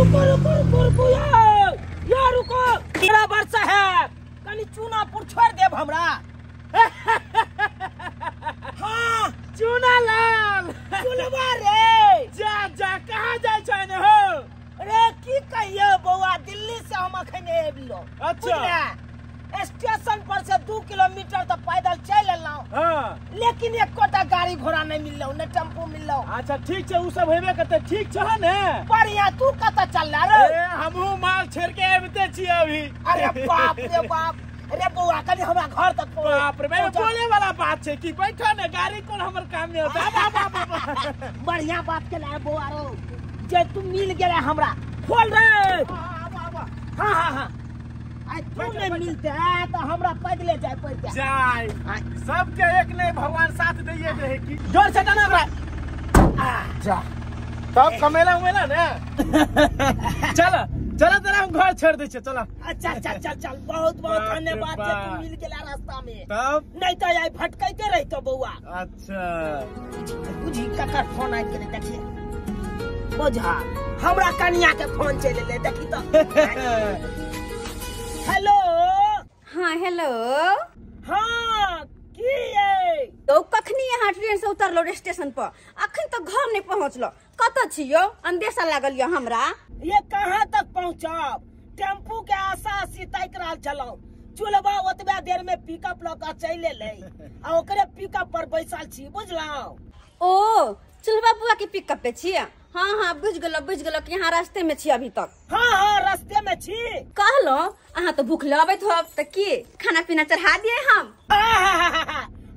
रुको रुको रुको रुको यार, यार रुको। बराबर साहब कनी चूनापुर छोड़ देब हमरा। हाँ चूना लाल चुनवा रे। जा जा कहाँ जाय छै ने हो? रे की कहियो बौआ, दिल्ली से हम अखने एबलो। अच्छा। स्टेशन पर से 2 किलोमीटर तक पैदल चल एलहुं। हाँ। लेकिन एकोटा गाड़ी घोड़ा नहीं मिललो, न टेम्पू मिललो। अच्छा ठीक छै, उ सब हेबे करते। ठीक छ ने? बढ़िया। तू कतऽ चलला रे? ए हमहू माल छोड़ के आबिते छी अभी। अरे बाप रे बाप। अरे बौआ कनी हमरा घर तक बाप रे बाप, बोले वाला बात छै कि बैठो ने गाड़ी कोन हमर काम में होता। बाप बाप बढ़िया बात के ला बौआ रो, जे तू मिल गेला हमरा। खोल रे। हां हां हां आई तू नहीं मिलते तो हमरा पैदले जाय पड़ते। जाय सबके एक नहीं भगवान साथ दैये रहे की। जोर से डाना ओकरा। जा तब कमेला उमेला ने। चल चल तेरा हम घर छोड़ दे छे, चल। अच्छा अच्छा चल चल, बहुत बहुत धन्यवाद जे तू मिल गेला रास्ता में। तब नहीं तो आई भटकैते रहितो बौआ। अच्छा बुझी ककर फोन आबि गेलै देखिए। बुझा हमरा कनिया के फोन चलि एलै देखी तो। हेलो। हाँ हेलो। हाँ की ये तो कखनी यहाँ ट्रेन से उतरलो स्टेशन पर, अखन तो घर नहीं पहुँचलो। कतऽ छी यौ? अंदेशा लागल यऽ हमरा। ये कहाँ तक पहुँचब? टेम्पू के आशा आशी ताकि रहल छलहुँ। चुलबा ओतबे देर में पिकअप लऽ कऽ चलि एलै आ ओकरे पिकअप पर बैसल छी, बुझलहुँ? ओ चुलबा बुआ के पिकअप पे छी? हाँ हाँ बुझ गेलो बुझ गेलो कि यहाँ रास्ते में छी अभी तक। हाँ हाँ रास्ते में छी। कहलो अहाँ तो भूख लगबैत होब त की खाना पीना चढ़ा दिए हम?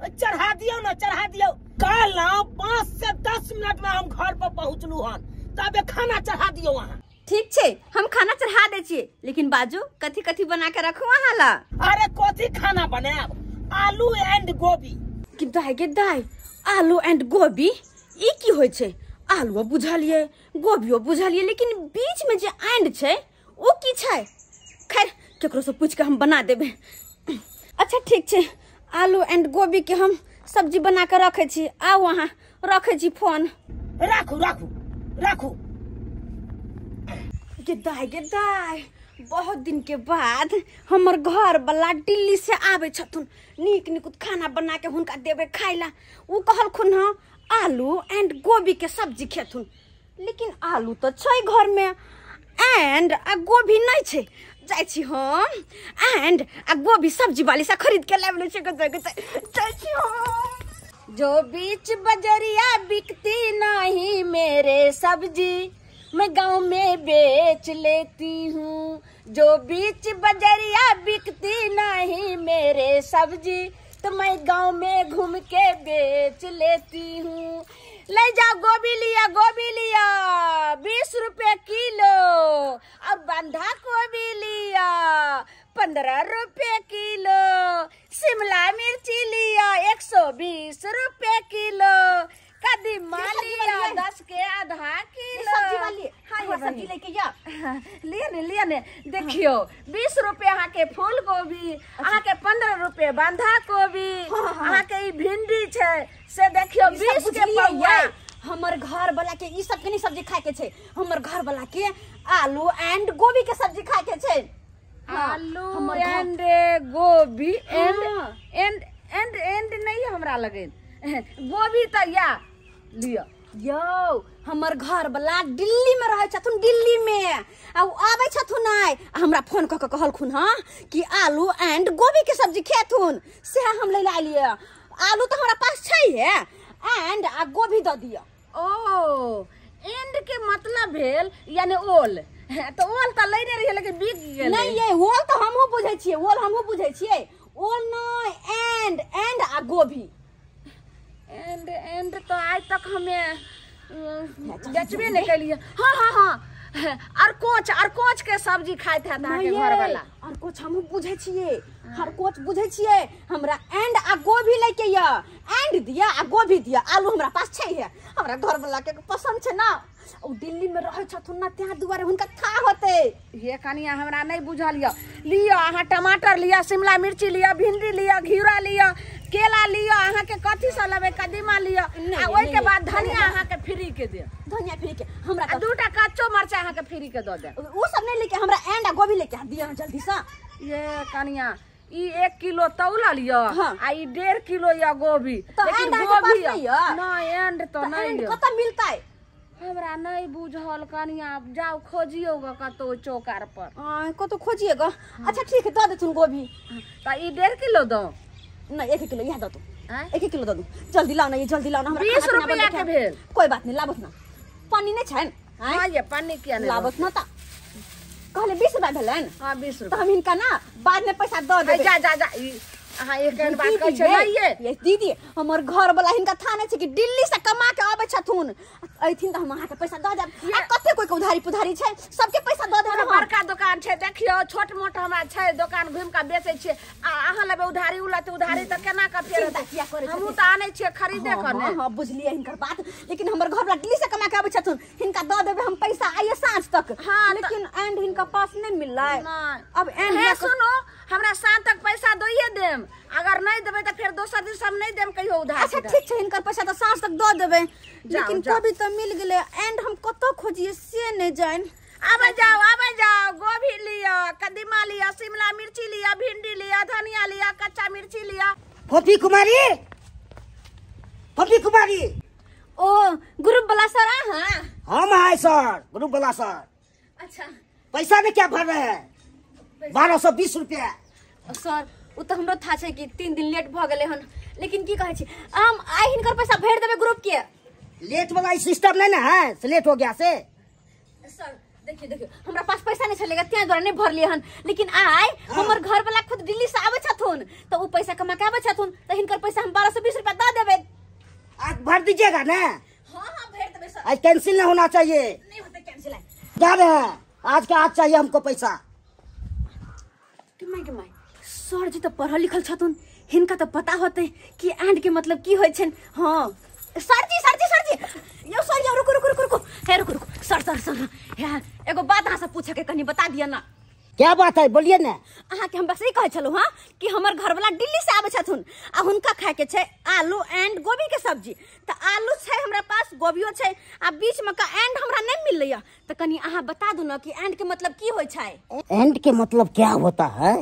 चढ़ा दियौ ना, चढ़ा दियौ। कहलहुँ 5 से 10 मिनट में हम घर पर पहुँचलू हन, तबे खाना चढ़ा दियौ अहाँ। ठीक छै, हम खाना चढ़ा दै छियै, लेकिन बाजू कथी कथी बना के रखू अहाँ ला? अरे कथी खाना बनायब? आलू एंड गोभी। कि दाय गे दाय, आलू एंड गोभी ई की होइ छै? आलूओ बुझलियै, गोभियो बुझलियै, लेकिन बीच में जे एंड छै ओ की छै? खैर केकरो से पूछ के हम बना देबै। अच्छा ठीक छै, आलू एंड गोभी के हम सब्जी बना के रखै छी। आउ अहाँ, रखै छी फोन। राखू राखू राखू। गे दाय गे दाय, बहुत दिन के बाद हमर घर वाला दिल्ली से आबै छथुन। नीक निकुत खाना बना के हुनका देबै खाय ला। उ कहलखुन हँ आलू एंड गोभी के सब्जी खेथुन, लेकिन आलू तो छै घर में एंड आ गोभी नहीं छै। जाइ छी हम एंड आ गोभी सब्जी वाली से खरीद के लाबि लै छी। जाइ छी हम। जो बीच बजरिया बिकती नहीं मेरे सब्जी, मैं गांव में बेच लेती हूँ। जो बीच बजरिया बिकती नहीं मेरे सब्जी, तो मैं गांव में घूम के बेच लेती हूँ। ले जाओ गोभी लिया, गोभी लिया 20 रुपए किलो, और बंधा गोभी लिया 15 रुपए किलो, शिमला मिर्ची लिया 120 रुपए किलो, कदीमा लिया 10 के आधा किलो। सब्जी वाली, हाँ सब्जी लेके जा। लिए ने लिए ने, देखियो 20 रुपए अहाँ के फूल गोभी, अहाँ के 15 रुपए बंधा गोभी, अहाँ के ई भिंडी छै से देखियो 20 के पौआ। हमर घर वाला के ई सब के नहीं सब्जी खाय के छै, हमर घर वाला के आलू एंड गोभी के सब्जी खाय के छै। आलू एंड गोभी एंड एंड एंड एंड नहीं हमरा लगे गोभी त या लियो। यौ हमर घर वाला दिल्ली में रहै छथुन, दिल्ली में, आ उ आबै छथुन आइ, हमरा फोन कऽ के कहलखुन हँ कि आलू एंड गोभी के सब्जी खेथुन, से हम लै ला एलियै। आलू तऽ हमरा पास छै एंड आ गोभी दऽ दिअ। ओ एंड के मतलब भेल यानी ओल, तो ओल तऽ लैने रहियै लेकिन बिक गेलै। नहीं ये ओल तऽ हमहूँ बुझै छियै, ओल हमहूँ बुझै छियै, ओल नहि एंड एंड आ गोभी एंड एंड तो आज तक हमें बेचबे नहीं कैलिए। हाँ हाँ हाँ अरकोच, अरकोच के सब्जी खाइत हैत अहाँके घर वाला। अरकोच हमहूँ बुझै छियै, अरकोच बुझै छियै। हमरा एंड आ गोभी लैके यऽ, एंड दिअ आ गोभी दिअ। आलू हमरा पास छै हे, हमरा घर वाला के पसंद छै ना, ओ दिल्ली में रहै छथुन ना, तें दुआरे हुनका था होतै। ये कनिया हमरा नहीं बुझल यऽ। लिअ अहाँ टमाटर लिअ, शिमला मिर्ची लिअ, भिंडी लिअ, घिउरा लिअ, केला लियो अहाँ के कथी सब लेबै कदीमा लियो आ ओइ के बाद धनिया अहाँ के फ्री के दे धनिया फ्री के हमरा आ दूटा कच्चो मरचा अहाँ के फ्री के दऽ देब उ सब नहीं लेके हमरा एंड आ गोभी लेके दियो जल्दी से ये कनिया ई 1 किलो तौलल य आ ई 1.5 किलो य गोभी लेकिन गोभी नहीं एंड तो नहीं कत मिलता है हमरा नहीं बुझल कनिया जाओ खोजियो ग कतो चौकार पर आ कतो खोजिएगा अच्छा ठीक है दऽ देथुन गोभी त ई 1.5 किलो दो नहीं 1 किलो यह दऽ दू 1 किलो दऽ दू जल्दी लाओ ना ये जल्दी लाओ ना हमरा 20 रुपया के भेल कोई बात नहीं लाबत ना पानी नहीं छैन हां ये पानी किया नहीं लाबत ना त कहले 20 रुपया भेलन हां 20 तो रुपया हम हिनका ना बाद में पैसा दऽ देबै जा जा जा अहाँ एक बात कहै छै नहीं ये दीदी हमर घर वाला हिनका था नहीं छै कि दिल्ली से कमा के आबै छथुन अइथिन त हम अहाँ के पैसा दऽ देब आ कते कोई के उधारी पुधारी छै सबके पैसा दऽ देब बड़का दुकान छै देखियो छोट मोट हमरा छै दुकान घुमि के बेचै छियै आ अहाँ लेबै उधारी उ लेतै उधारी त केना के फेर हेतै हमहूँ त आनै छियै खरीदे के ने हां बुझलियै हिनकर बात लेकिन हमर घर वाला दिल्ली से कमा के आबै छथुन हिनका दऽ देबै हम पैसा आइए साँझ तक हां लेकिन एंड हिनका पास नहीं मिललै अब एंड हे सुनो हमरा साँझ तक पैसा दइए देम अगर नहीं देबै त फेर दोसर दिन हम नहीं देम कहियो उधार अच्छा ठीक छै हिनकर पैसा त साँझ तक दऽ देबै लेकिन कभी त मिल गेलै एंड हम कतौ खोजिए से नहीं जान आबै जाओ गोभी लियो कदीमा लियो शिमला मिर्ची लियो भिंडी लियो धनिया लियो कच्चा मिर्ची लियो फोफी कुमारी फोफी कुमारी ओ ग्रुप वाला सर हां हम है सर ग्रुप वाला सर अच्छा पैसा में क्या भर रहे हैं 1220 रुपया सर उ त हमरो था छै कि 3 दिन लेट भ गेलै हन लेकिन की कहै छी हम आइ हिनकर पैसा भरि देबै ग्रुप के लेट वाला सिस्टम नहीं ना है से लेट हो गया से सर देखियो देखियो हमरा पास पैसा नहीं छलेगा त्यां द्वारा नहीं भरलिए हन लेकिन आइ हमर घर वाला खुद दिल्ली से आबै छथुन त उ पैसा कमा के आबै छथुन त हिनकर पैसा हम 1220 रुपया दऽ देबै आज भर दीजिएगा ना हां हां भरि देबै सर आज कैंसिल नहीं होना चाहिए नहीं होता कैंसिल जा रहे हैं आज का आज चाहिए हमको पैसा के my sir जी तो पढ़ल लिखल छथुन हिनका तो पता होते कि एंड के मतलब की होय छन हां सर जी सर जी सर जी यो सर यो रुको रुको रुको रुको हे रुको रुको सर सर सर हे एगो बात अहाँ से पूछे के कनी बता दिया ना क्या बात है बोलिए ना अहाँ के हम बस ई कहै छलहुँ हां कि हमर घर वाला दिल्ली से आबै छथुन आ हुनका खाय के छै आलू एंड गोभी के सब्जी त आलू छै हमरा पास गोभियो छै आ बीच में का एंड हमरा नहीं मिलैया त कनी अहाँ बता दू ना कि एंड के मतलब की होय छै एंड के मतलब क्या होता है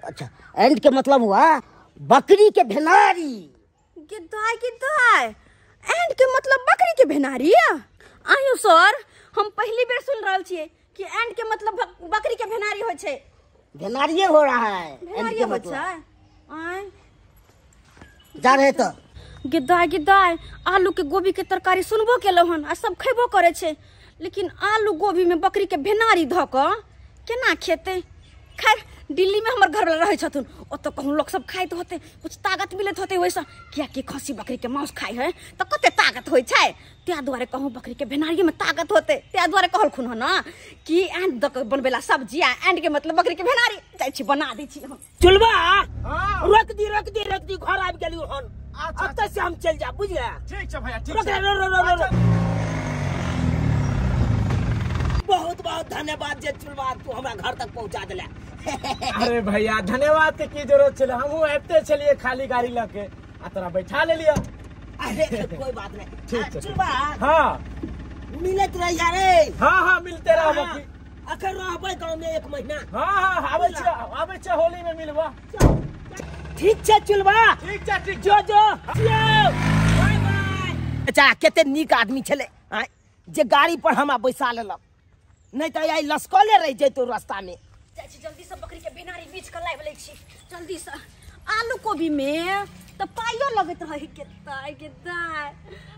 अच्छा एंड के मतलब हुआ बकरी के भेनारी गिद्दाय गिद्दाय एंड के मतलब बकरी के भेनारी आयो सर हम पहली बेर सुन रहल छियै कि एंड के मतलब बकरी के भेनारी होय छै भेनारिये हो रहा है एंड के मतलब आय जा रहे तो गिद्दाय गिद्दाय आलू के गोभी के तरकारी सुनबो केलौ हन आ सब खैबो करे छै लेकिन आलू गोभी में बकरी के भेनारी धऽ कऽ केना खेतै खैर दिल्ली में हमर घर वाला रहै छथुन ओतऽ कहूँ लोग सब खाइत होते कुछ ताकत मिलैत होते ओहिसँ कियाकि खस्सी बकरी के मांस खाइ है तऽ कते ताकत होइ छै ताहि दुआरे कहूँ बकरी के भेनारी में ताकत होते ताहि दुआरे कहलखुन हन ना कि एंड दऽ कऽ बनबेला सब्जी आ एंड के मतलब बकरी के भेनारी जाइ छी बना दै छी हम चुलबा रोक दी रोक दी रोक दी घर आबि गेलियो हन अतऽ से हम चलि जाब बुझलियै ठीक छै भैया ठीक रोक छै रो रो रो रो बहुत बहुत धन्यवाद जे चुलबा तू हमरा घर तक पहुंचा देला अरे भैया धन्यवाद के की जरूरत छलै हमहूँ आबिते छलियै खाली गाड़ी लऽ के आ तोरा बैठा लेलियै अरे कोई बात नहीं ठीक छै चुलबा हाँ मिलत रही रे हाँ हाँ मिलते रहब अखन रहबै गाँव में 1 महीना हाँ हाँ आबै छियै आबै छियै होली में मिलबा ठीक छै चुलबा ठीक छै ठीक जो जो बाय बाय अच्छा कते नीक आदमी छलै जे गाड़ी पर हमरा बैसा लेलक नहीं तो आई लसकले रह जैतो रास्ता में जाइ छी जल्दी से बकरी के भेनारी बीछ के लाबि लै छी जल्दी से आलू कोबी में तऽ पाइयो लगैत रहै केताय केताय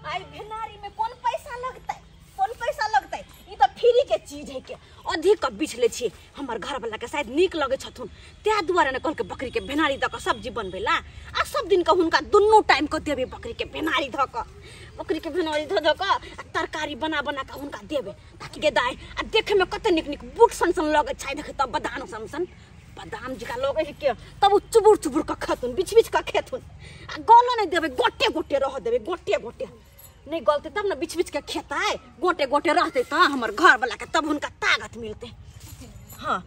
आइ भेनारी में कोन पैसा लगतै कोन पैसा लगतै ई तऽ फ्री के चीज है के अधिक बीछ लै छी हमर घर वाला के शायद नीक लगै छथुन ताहि दुआरे ने कहलकै बकरी के भेनारी दऽ कऽ सब्जी बनबै ला आ सब दिन के हुनका दुनू टाइम के देबै बकरी के भेनारी धऽ कऽ बकरी के भेनारी धऽ धऽ कऽ आ तरकारी बना बना कऽ हुनका देबै ताकि गे दाइ आ देखै में कते नीक नीक बूट सन सन लगै छै देखै तब बादाम सन सन बादाम जकाँ लगै है के तब ओ चुबुर चुबुर कऽ खेथुन बिछ बिछ कऽ खेथुन आ गलऽ नहि देबै गोटे गोटे रहऽ देबै गोटे गोटे नहीं गलते तब ना बिछ बिछ के खेतै गोटे गोटे रहते तऽ हमर घर वाला के तब हुनका ताकत मिलते हाँ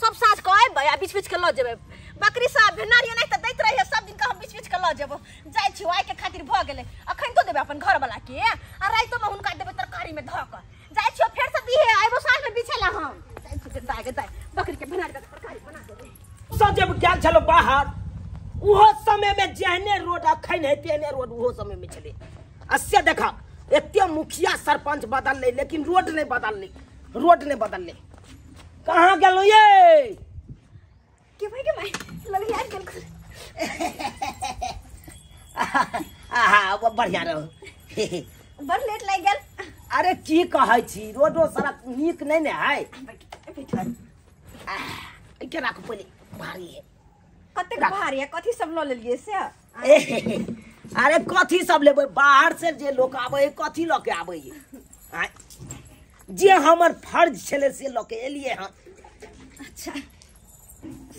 सब साँझ के अयबै आ बिछ बिछ के लऽ जेबै बकरी साहब भेनारी नहीं त दैत रहे सब दिन का हम बीच बीच के ल जेबो जाय छी आइ के खातिर भ गेलै अखन तो देबे अपन घर वाला के आ राइतो में हुनका देबे तरकारी में ध क जाय छी फेर से दिहे आइबो साँझ में बिछेला हम जाय छी दाय के दाय बकरी के भेनारी के तरकारी बना देबे। सब जब गेल छलो बाहर उहो समय में जेहने रोड अखन है तेहने रोड उहो समय में छले। आ से देखा एते मुखिया सरपंच बदललै लेकिन रोड नहीं बदललै, रोड नहीं बदललै। कहाँ गेलो ये के भाई के भाई लगे यार गेल। आहा वो बढ़िया रहो। बड़ लेट लाग गेल। अरे की कहै छी रोडो सड़क नीक नहीं ने है। के राखू पहिले भारी है। कतेक भारी है कथी सब ल लेलिए से? अरे कथी सब लेबै बाहर से जे लोक आबै है कथी ल के आबै है जे हमर फर्ज छलै से ल के एलिए हन। अच्छा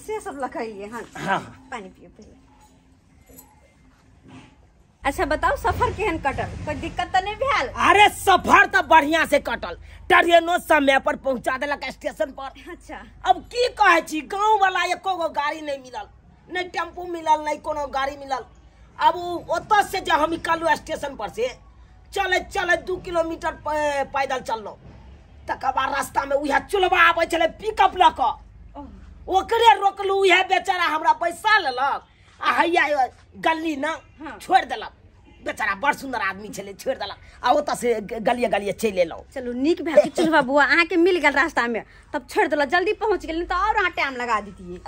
से सब ल के एलिए हन। हाँ पानी पियो पहिले। अच्छा बताओ सफर केहन कटल कोई दिक्कत त नहीं भेल? अरे सफर त बढ़िया से कटल ट्रेनो समय पर पहुंचा देलक स्टेशन पर। अच्छा अब की कहै छी गांव वाला एको गो गाड़ी नहीं मिलल, नहीं टेम्पू मिलल, नहीं कोनो गाड़ी मिलल। अब ओतऽ से जे हम निकललहुँ स्टेशन पर से चलैत चलैत 2 किलोमीटर पैदल चललहुँ तकर बाद रास्ता में उएह चुलबा आबै छलै पिकअप लऽ कऽ ओकरे रोकलहुँ उएह बेचारा हमरा पैसा लेलक आ हैया गली न छोड़ि देलक। बेचारा बड़ सुंदर आदमी छलै छोड़ि देलक आ ओतऽ से गलिए गलिए चलि एलहुँ। चलू नीक भेल कि चुलबा बुआ अहाँके मिल गेल रास्ता में तब छोड़ि देलक जल्दी पहुँच गेल नहीं तो और अहाँ टाइम लगा दितियै।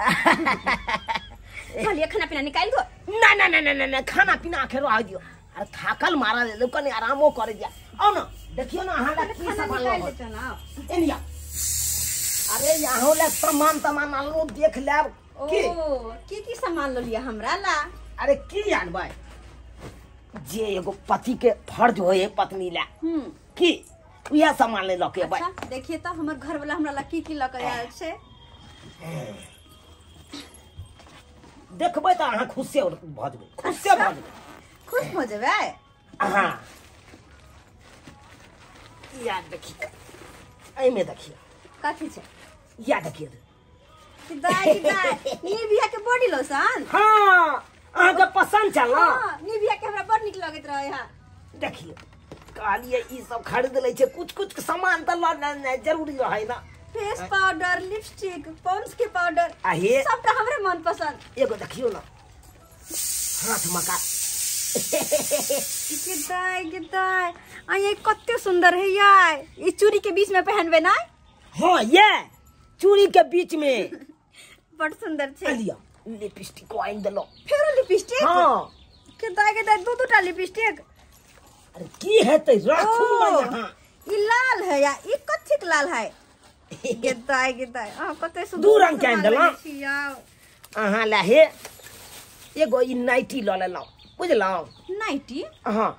चलिए खाना पीना निकालि दो। ना ना ना ना ना खाना पीना आखिर रह दियो। अरे थाकल मारल एलहुँ कनि आरामो करे दिया। आउ न देखियो न अहाँ लग की सामान लऽ एनिया। अरे यहाँ लग सामान तमान आनलहुँ देख लेब। ओ की सामान लऽ लिअ हमरा ला? अरे की आनबै जे एगो पति के फर्ज होय पत्नी ला की उएह सामान ले लऽ के अबै। देखिए तऽ हमर घर वाला हमरा ला की की लऽ के आयल छै। देखबै तऽ अहाँ खुशे भऽ जेबै, खुशे भऽ जेबै। खुश भऽ जेबै? हाँ याद देखिए एहिमे देखिए कथी छै। याद देखिए दाई दाई निभिया के बॉडी लोशन। हाँ अहाँके पसंद छल ना? हाँ निभिया के हमरा बड़ नीक लगैत रहे। हाँ देखिए कहलिए ई सब खरीद लै छै कुछ कुछ सामान तऽ लऽ जरूरी रहै ना। फेस पाउडर लिपस्टिक पॉन्ड्स के पाउडर आहे सबटा हमरे मन पसंद। एगो देखियो ना हाथ मका के दाई के दाई आ ये कते सुंदर है यार ई चूड़ी के बीच में पहनबे ना? हाँ ये चूड़ी के बीच में बड़ सुंदर छै। लिया लिपस्टिक आइन देलो फेरो लिपस्टिक? हाँ के दाई के दाई दू दूटा लिपस्टिक। अरे की हेतै राखू ना यहाँ। ई लाल है या ई कथी के लाल है? के दाई के दाई अहाँ कते सुंदर दू रंग के आनि देलहुँ अहाँ ला। हे एगो ई नाइटी लऽ लेलहुँ बुझलहुँ? नाइटी? हाँ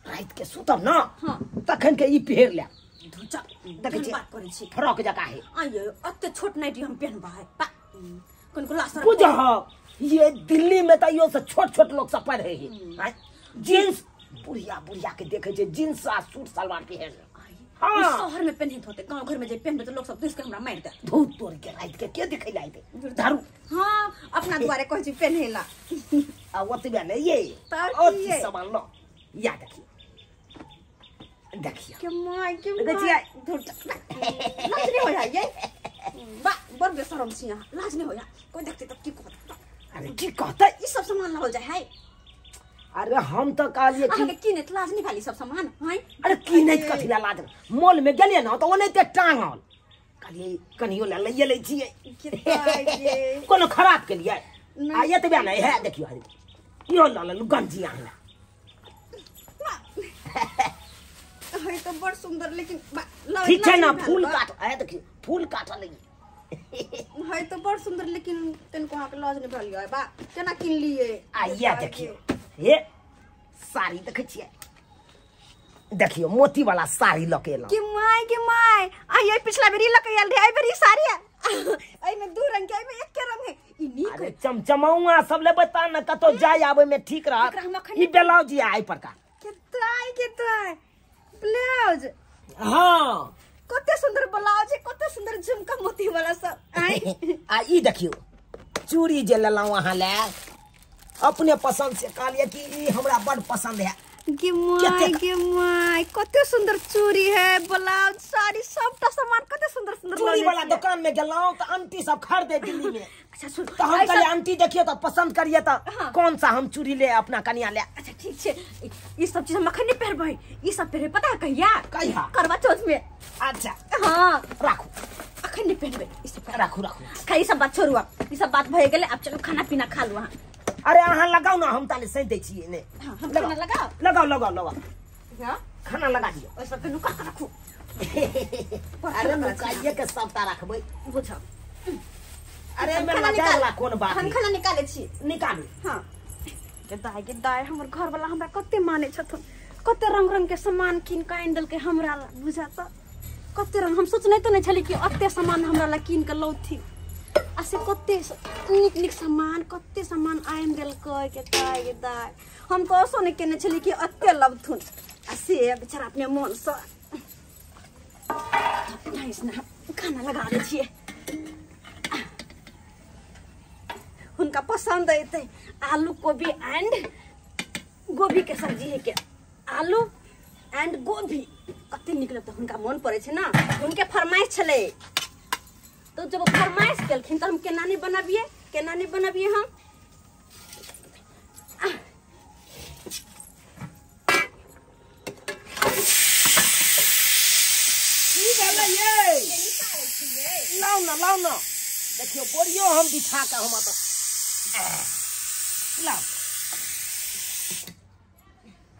राति के सुतब ना हाँ तखन के ई पहिर लेब। देखै छी बात करै छी फ्रॉक जकाँ है। आइयो अते छोट नाइटी हम पहिनबै बा कोन लासर बुझह ये दिल्ली में तऽ इहो से छोट छोट लोग सब पहिरै है जींस। बुढ़िया बुढ़िया के देखै छै जींस आ सूट सलवार पहिर। हाँ शहर में पहिनैत होते गांव घर में जे पहिनबै तऽ लोग सब दुस के हमरा मारि देत। धूप तोड़ के राति के के देखै ला अइतै धारू। हाँ अपना दुआरे कहै छी पहिनैला। आ ओतबे नहि ये और की सामान ल या देखिए देखिए के my के my धुर लाज नहीं होया ये बा बड़ बेशरम छी अहाँ लाज नहीं होया कोई देखते तब की कहत? अरे की कहतै ई सब सामान लाओल जाय है? अरे हम तऽ कहलियै अहाँके किनैत लाज नहीं भेल ई सब सामान? हैं अरे किनैत कथी ला लाज? मॉल में गेलियै ना तऽ ओनाहिते टांगल कहलियै कनियो ला लैये लै छियै कोनो खराब केलियै आ एतबे नहि है। देखियौ इहो लऽ लेलहुँ गंजी अहाँ ला। है तो बड़ सुंदर लेकिन ठीक छै ना फूल काट है देखियौ फूल काटल है तो बड़ सुंदर लेकिन तनिको अहाँके लाज नहीं भेल बा केना किनलियै? आ इएह देखियौ हे साड़ी देखै छियै देखियौ मोती वाला साड़ी लऽ के एलहुँ। के my आ ये पिछला बेरी लऽ के आयल रहे एहि बेरी साड़ी एहि में दू रंग के एहि में एके रंग है ई नीक। अरे चमचमौआ सब लेबै तहन ने कतौ जाय आबै में ठीक रहत। ई ब्लाउज ये एहि परका के दाई के दाई ब्लाउज। हाँ कते सुंदर ब्लाउज है, कते सुंदर झुमका मोती वाला सब। आ ई देखियो चूड़ी जे लेलहुँ अहाँ ले अपने पसंद से कहलिए कि ई हमरा बड़ पसंद है। गे my गे my कते सुंदर चूड़ी है, ब्लाउज साड़ी सबटा सामान कते सुंदर सुंदर। चूड़ी वाला दुकान में गेलहुँ तो आंटी सब खरीदे दिल्ली में। अच्छा सुन, तो हम कहलिए आंटी देखिए तो पसंद करिए तो हाँ। कौन सा हम चूड़ी ले अपना कनिया ले। अच्छा ठीक छे, ई सब चीज हम अखन नहीं पहरबै, ई सब पहरबै पता है कहिया? कहिया? करवा चौथ में। अच्छा हाँ राखू, अखन नहीं पहरबै ई सब, राखू राखू। ई सब बात छोड़ू, अब ई सब बात भए गेलै, अब चलू खाना पीना खा लू। अहाँ अरे अहाँ लगाउ ना, हम ताले सही दै छियै ने। हाँ, हम खाना लगाओ लगाओ लगाओ लगाओ, हाँ खाना लगा दियौ। ओइ सबके नुका के राखू। अरे नुकाइए के सबटा राखबै बुझब। अरे एहिमे लजाय वाला कोन बात? हम खाना निकालै छी। निकालू। हाँ दाय गे दाय, हमर घर वाला हमरा कते माने छथुन, कते रंग रंग के सामान कीन के आनि देलकै हमरा ला, बुझा त कते रंग। हम सोचने तो नहीं छली कि अते सामान हमरा ला कीन के लौथिन, आ से कते नीक नीक सामान कते सामान आनि देलकै के दाय गे दाय। हम तो असो नहीं केने छली कि अते लबथुन, आ से बेचारा अपने मन से खाना लगा दै छियै, हुनका पसंद अयतै। आलू गोभी एंड गोभी के सब्जी है के, आलू एंड गोभी कते नीक लगतै, हुनका मन पड़ै छै ना, हुनके फरमाइश छलै। तो जब फरमाइश केलखिन तऽ हम केना नहीं बनबियै, केना नहीं बनबियै हम। की भेलै यै? लाउ ना लाउ ना, देखियौ बोरियो हम बिछा के हम तऽ लाउ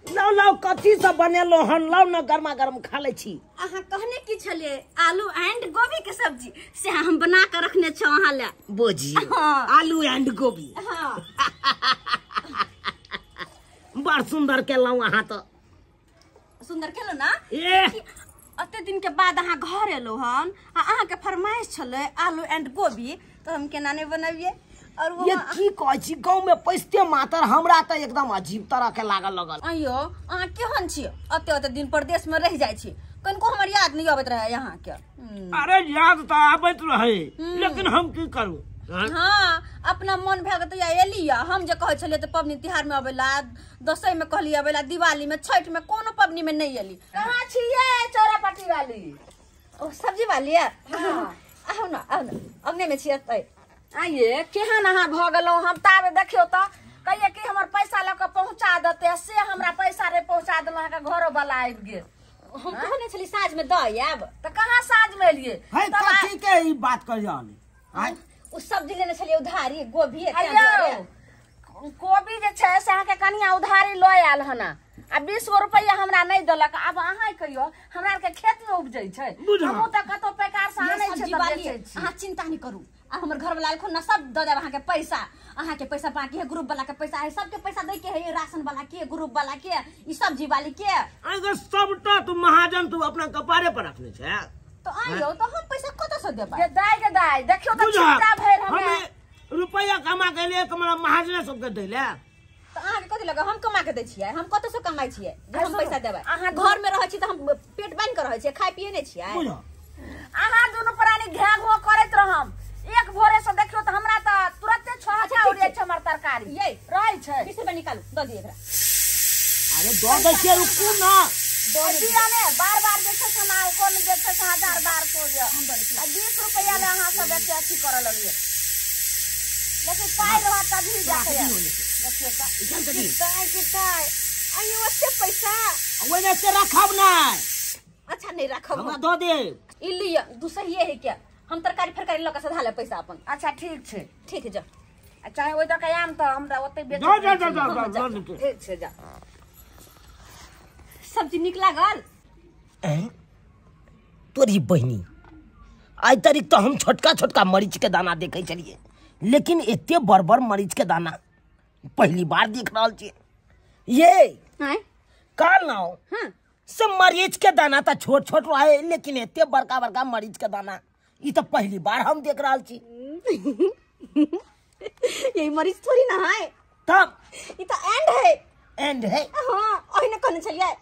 लाउ लाउ कथी सब बनेलो हन, लाउ ना गरमा गरम खा लै छी। अहाँ कहने की छलियै आलू एंड गोभी के सब्जी, से हम बना के रखने छौ अहाँ ले। बोझी हाँ। आलू एंड गोभी। हाँ बड़ सुंदर केलहुँ अहाँ तो। सुंदर केलहुँ ना? अते दिन के बाद अहाँ घर एलहुँ हन आ अहाँ के फरमाइश छलै आलू एंड गोभी, तो हम केना नहीं बनबियै? और वो ये की कहै छी, गाँव में पैसते मातर हमरा तो एकदम अजीब तरह के लागल लगल। अयो अहाँ केहन छी, अते अते दिन परदेश में रह जाइ छी, कनिको हमर याद नहीं आबैत रहे यहाँ के। अरे याद तो आबैत रहे, लेकिन हम की करू? हाँ अपना मन भए गेल तऽ एली। हम जे कहै छलियै तऽ पबनी तिहार में अबैला, दसैं में कहलियै अबैला, दिवाली में, छठ में, कोनो पबनी में नहीं एली। कहाँ छियै चौरापट्टी वाली? ओ सब्जी वाली? हाँ आउ ना आउ ना, अंगने में छियै। आइये केहन अहाँ भऽ गेलहुँ? हम ताबे देखियौ तऽ कहियै कि हमर पैसा लऽ कऽ पहुँचा देतै, से हमरा पैसा रे पहुँचा देलहुँ, अहाँके घरो वाला आबि गेल। हम कहने छली साँझ में दऽ आयब, तऽ कहाँ साँझ में एलियै? है कथी के ई बात कहि रहल है? ओ सब्जी लेने छलियै उधारी, गोभी। गोभी जे छै से अहाँके कनिया उधारी लऽ आयल हन आ 20 गो रुपैआ हमरा नहि देलक। आब अहाँ कहियौ, हमरा आरके खेत में उपजै छै, हमहूँ तऽ कतौ पैकार से आनै छियै तऽ बेचै छी। अहाँ चिंता नहि करू, आ हमर घर वाला एलखुन ना सब दऽ देब अहाँके पैसा। अहाँके पैसा बाकी है, ग्रुप वाला के पैसा है, सबके पैसा दै के है, राशन वाला के, ग्रुप वाला के, ई सब्जी वाली के। अगर सबटा तू महाजन तू अपना कपारे पर रखने छै तो आइयो तो हम पैसा कतऽ से देबै? गे दाय गे दाय, देखियौ तऽ चिंता भरि हमे रुपैआ कमा के लिए हमरा महाजने सबके दै ले। तो अहाँके कथी लगे हम कमा के दै छियै? हम कतऽ से कमाइ छियै जे हम पैसा देबै? अहाँ घर में रहै छी तऽ हम पेट बान्हि के रहै छियै, खाइ पियै नहि छियै। अहाँ दुनू प्राणी घे घो करैत रहम, एक भोरे से देखियौ तऽ हमरा तऽ तुरते छोहा उड़ै छै हमर तरकारी ये रहै छै। 20 रुपआ निकालू दऽ दियै एकरा। अरे दऽ दै छियै, रुकू ना। दिया ने बार बार जे छै से कोन जे छै से 1000 बार को जे आ 20 रुपआ ले अहाँ सब एते अथी करऽ लगलियै, लेकिन पाइ रहत तभी जाके। देखियौ तऽ दाय के दाय, आइयो ओते पैसा ओहिमे से रखब नहि। अच्छा नहीं रखब, हमरा दऽ देब। ई लिअ दू सहिए है क्या, हम तरकारी फरकारी लऽ के सधा ले पैसा अपन। अच्छा ठीक छै, ठीक है जा। चाहे ओहि दऽ के आयब तऽ हमरा ओते बेच। जा जा जा ठीक छै जा। सब्जी नीक लागल? तोरी बहिनी, आइ तारीख तो हम छोटका छोटका मरीच के दाना देखै छलियै, लेकिन एते बड़ बड़ मरीच के दाना पहली बार देख रहल छियै। ये कहलहुँ हाँ सब मरीच के दाना तऽ छोट छोट रहे, लेकिन एते बड़का बड़का मरीच के दाना ई तऽ पहली बार हम देख रहल छी। यही मरीच थोड़ी ना है, तब ई तऽ एंड है। एंड है? हाँ ओहिना कहने छलियै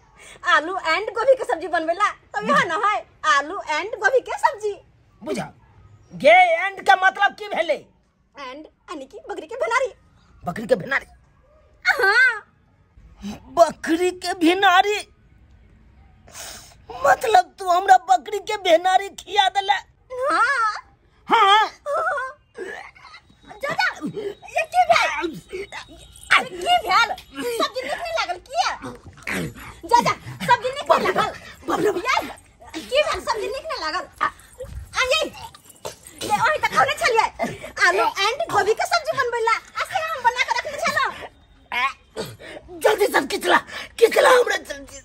आलू एंड गोभी के सब्जी बनबेला, तब यहाँ ना है आलू एंड गोभी के सब्जी। बुझा गे, एंड के मतलब की भेलै? एंड यानी कि बकरी के भेनारी। बकरी के भेनारी? हाँ। बकरी के भेनारी मतलब तू हमरा बकरी के भेनारी खिया देला? हाँ हाँ। दादा ये की भेल? की भेल? सब्जी नीक नहीं लागल किया? दादा सब्जी नीक नहीं लागल। यार की भेल? सब्जी नीक नहीं लागल। आ ये ये ओही त कहने छलियै आलू एंड गोभी के सब्जी बनबैला, आ से हम बना के रखने छलौ। जल्दी सब किचला किचला, हमरा जल्दी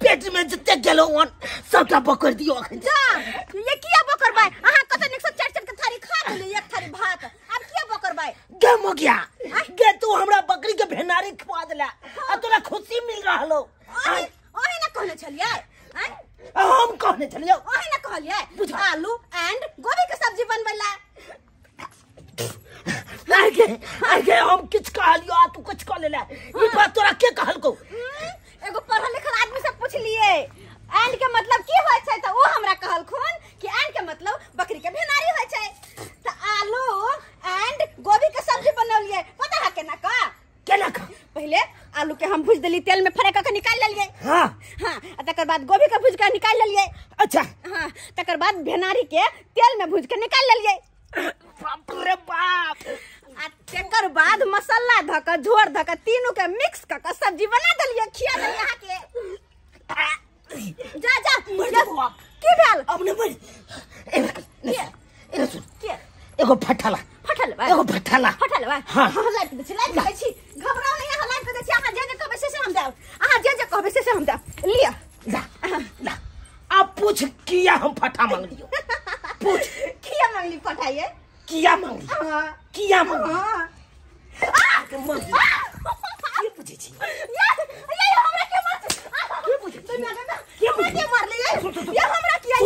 पेट में जते गेलो वन सबटा पकड़ दियो अखन। जा ये किया बकरबै? अहाँ कत नीक से चाट चाट के थारी खा लेलियै, एक थारी भात, आब किया बकरबै? गे मोगिया गे, तू हमरा बकरी के भेनारी खुआ देला आ तोरा खुशी मिल रहलो। ओही ओही ना कहने छलियै? हम कहने छलियै? ओही ना कहलियै आलू एंड गोभी के सब्जी बनबैला। आगे आगे हम किछ कहलियो आ तू किछ कह लेला, ई बात तोरा के कहलको? एगो पढ़ल लिखल आदमी से पूछलिए एंड के मतलब की होय छै, त ओ हमरा कहलखुन कि एंड के मतलब बकरी के भेनारी होय छै। त आलू एंड गोभी के सब्जी बनौलिए, पता है केना का? केना का? पहले आलू के हम भूज देली तेल में फ्राई क के निकाल लेलिए। हां हां, आ तकर बाद गोभी के भूज के निकाल लेलिए। अच्छा। हां, तकर बाद भेनारी के तेल में भूज के निकाल लेलिए। बाप रे बाप। आ तकर बाद मसाला धक झोर धक तीनों के मिक्स क के सब्जी बना देलिए, खिया देलिए अहाँ के। जा जा की भेल? अब ने मर ए सुन, एगो फटला फटल बा, एगो फटला फटल बा। हां हां, लाइट दे छी, लाइट दे छी, घबराउ नहीं, अहाँ लाइट दे छी। अहाँ जे जे कहबै से हम देब, अहाँ जे जे कहबै से हम देब। लिअ जा ला, अब पूछ किया हम फटा मांगलियो? पूछ किया मांगली फटाइए? किया मांगली? हां किया मांगली? हां आ के मांगली के पूछे छी? ये ये हमरा के मार के पूछे? के पूछे? के मारले ये? ये हमरा किया?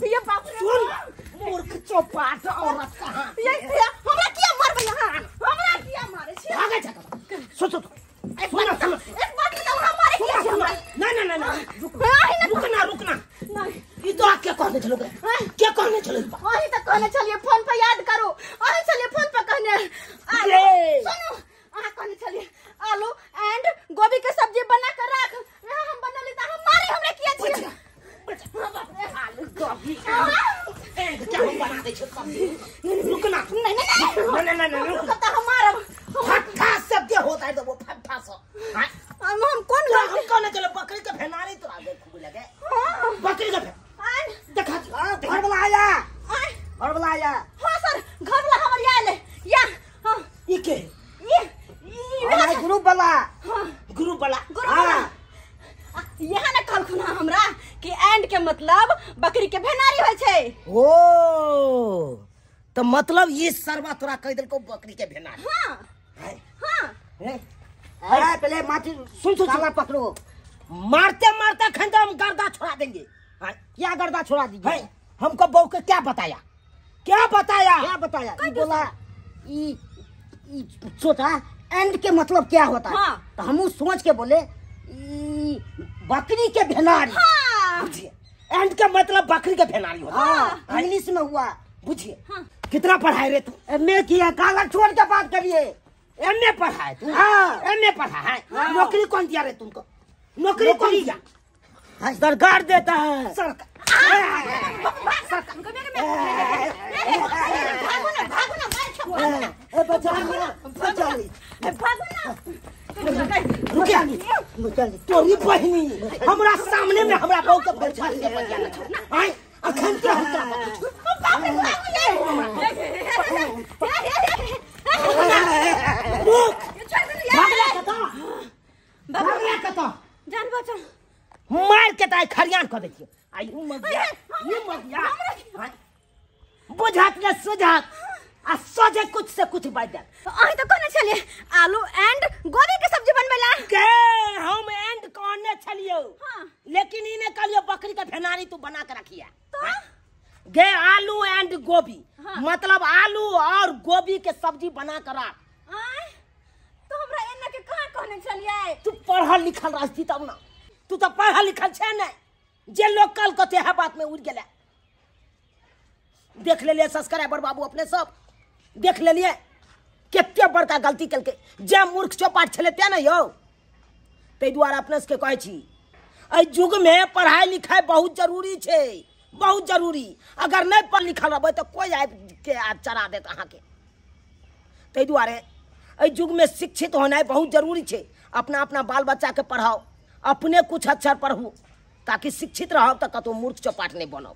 ये बाप रे, सुन मूर्ख चौपाट औरत कहां ये हमरा किया मारबै? हां हमरा किया मारे छी? भागे जा सुन सुन सुन सुन, एक बात बताओ, हम मारे किया छी हमरा? ना ना ना ना, रुकना रुकना नहीं, ई तो के कहने छलो? के कहने छलो? ओही त कहने छलिए फोन पर याद करू, ओही छलिए फोन पर कहने। रे सुनू, अहाँ कहने छलिए आलू एंड गोभी के सब्जी बना के राख, हम बनली त हम मारे हमरा किया छी? आलू गोभी एंड क्या हम बना दे छी सब्जी? रुकना नहीं नहीं नहीं नहीं नहीं, रुक त हम मारब। फट्ठा सब के होता है तो वो फट्ठा सब। हां हम कौन हम कहने चलो बकरी के भेनारी तोरा के खूब लगे। हां बकरी के देखा घर वाला आया, घर वाला आया। हां सर, घर वाला हमर आयल या। हां ई के ये ये ग्रुप वाला। हां ग्रुप वाला। हां यहाँ ना कहलखुन हमरा कि एंड के मतलब बकरी के भेनारी होय छै। ओ तो मतलब ये सरवा तोरा कह देलको बकरी के भेनारी। हां हां अरे पहले माटी सुन सुन साला पकड़ो, मारते मारते खन तो हम गर्दा छोड़ा देंगे। क्या गर्दा छोड़ा दीजिए? हमको बहू के क्या बताया? क्या बताया? क्या बताया? ई बोला ई सोचा एंड के मतलब क्या होता है? हाँ। तो हम सोच के बोले ई बकरी के भेनारी। हाँ। बुझिए एंड के मतलब बकरी के भेनारी होता है। हाँ। इंग्लिश में हुआ। बुझिए। हाँ। कितना पढ़ाए रे तू? एमए किया, कागज छोड़ के बात करिए। एमए पढ़ाए तू? हाँ। एमए पढ़ा है। हाँ। नौकरी कौन दिया रे तुमको? नौकरी कौन दिया? सरकार देता है। सरकार तोरी बहिनी हमरा सामने में हमरा बहू के बचा के बचिया न आय अखन के हम रुक भागला कता, भागला कता, जान बचा मार के ताई खरियान कर देखियो। आई उ मगिया, ये मगिया बुझात न सुझात आ सोझे कुछ से कुछ बाज जात। अहीं तो कहने छलिए आलू एंड गोभी के सब्जी बनबैला। के हम एंड कहने छलियो। हां। लेकिन इने कहलियो बकरी के भेनारी तू बना के रखिया। तो गे आलू एंड गोभी। हाँ। मतलब आलू और गोभी के सब्जी बना कर रख। आय तो हमरा एना के कहां कहने छलिए? तू पढ़ल लिखल रहती तब ना, तू तो पढ़ल लिखल छे नहीं जे लोग कल कते है बात में उड़ गेला। देख ले लिए सब्सक्राइबर बाबू अपने सब देख ले लिए। कते बड़का गलती केलकै जे मूर्ख चौपाट छलै तें ने यौ। ताहि दुआरे अपना सबके कहै छी एहि युगमे पढ़ाइ लिखाइ बहुत जरूरी छै, बहुत जरूरी। अगर नहि पढ़ लिखल रहबै तऽ कोइ आबिके चरा देत अहाँके। ताहि दुआरे एहि युगमे शिक्षित होनाइ बहुत जरूरी छै। अपना अपना बाल बच्चाके पढ़ाउ, अपने कुछ अक्षर पढ़ू ताकि शिक्षित रहब तऽ कतहु मूर्ख चौपाट नहि बनब।